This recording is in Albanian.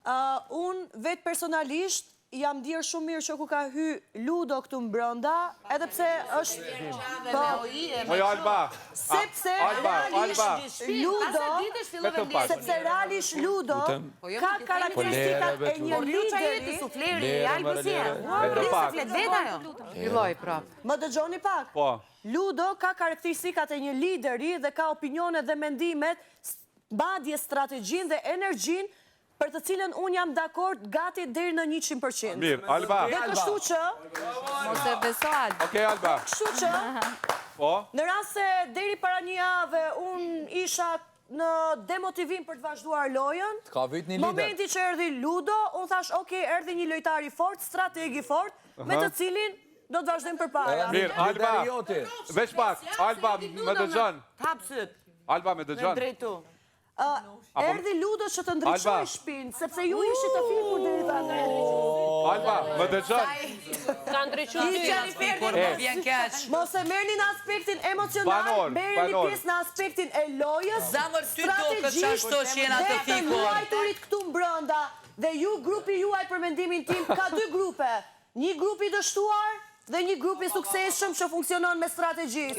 Unë vetë personalisht jam ndjerë shumë mirë që kur ka hy Ludo këtu mbrenda, edhe pse është po, Moj Alba. sepse Alba, Alba. realisht Ludo, Vetëm pak. sepse realisht Ludo Po jo, ka ti themi karakteristikat Po lere, e një vetë, lideri. Sufleri, Lere, Albës lere, je. lere. Vetëm pak. Flet vetë ajo. Filloj prap. Më dëgjoni pak? Po. Ludo ka karakteristikat e një lideri dhe ka opinionet dhe mendimet, madje strategjinë dhe energjinë për të cilën unë jam dakord gati deri në 100%. Mirë, Alba. Dhe kështu që, Mos e beso Alba. Okej, Alba. kështu që, Po. në rast se deri para një jave unë isha në demotivim për të vazhduar lojën, Ka vit një lider. momenti që erdhi Ludo, unë thash, ok, erdhi një lojtar i fort, strateg i fort, me të cilin do të vazhdojmë përpara. Mirë, Alba. Lideri joti. Veç pak, Alba, më dëgjon. Hap syt, Alba, më dëgjon. drejtu. Erdhi Ludo që të ndriçoj Alba. shpinë, sepse ju ishit të fikur deri tani. Alba, më dëgjon. Ka ndriçuar ty. E, Vjen keq. Mos e merrni në aspektin emocional, Banor, merrni banor. pjesë në aspektin e lojës, Zamër, ty duket strategjisht qashtu që jena të dhe të fikur. luajturit këtu mbrenda dhe ju grupi juaj për mendimin tim ka dy grupe. Një grup i dështuar dhe një grup i suksesshëm që funksionon me strategji.